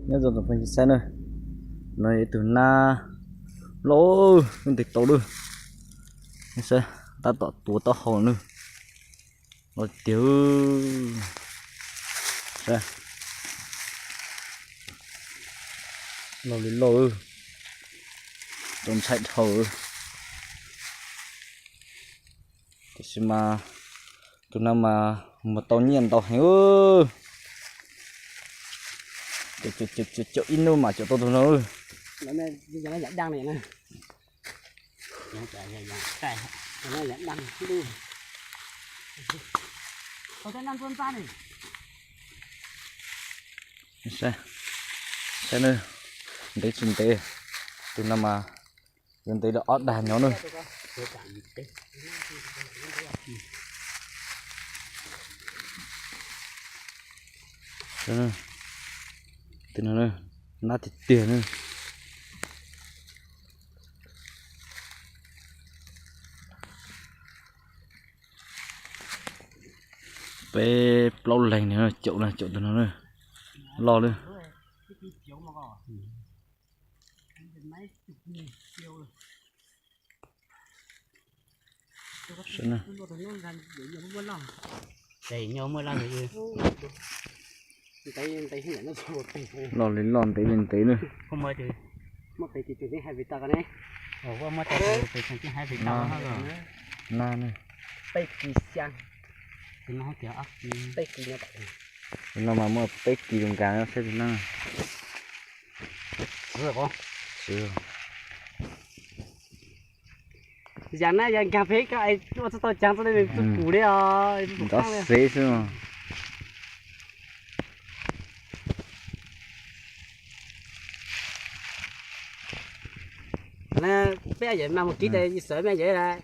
Nyob zoo tsoom phooj ywg saib na, no yog ib tug nab loj, ntev tau lawm. Saib, tab tom tuav taub hau na, loj tiag. Saib, loj li loj, txaus ntshai dhau. Tiam sis mas tus no mas muag tau nyiaj ntau heev. Caum ib hnub mas caum tau tus no. Saib, saib na, ntev tsis ntev, tus no mas yuav ntev li ob dag nyob na. Tus no nab tiag tiag na. Peb plaub leeg no caum na, caum tus no na, loj lawm. Loj li loj, ntev li ntev na. Nab na. Tus no mas muaj peb kis zoo nkaus no, saib tus nab. Yam nab yam nkaag peb koj ua tsis tau caag txog li, tub pum li os. Nrov xev xwb. Peb yawm mas mus kib tes xav mej yawm lawm.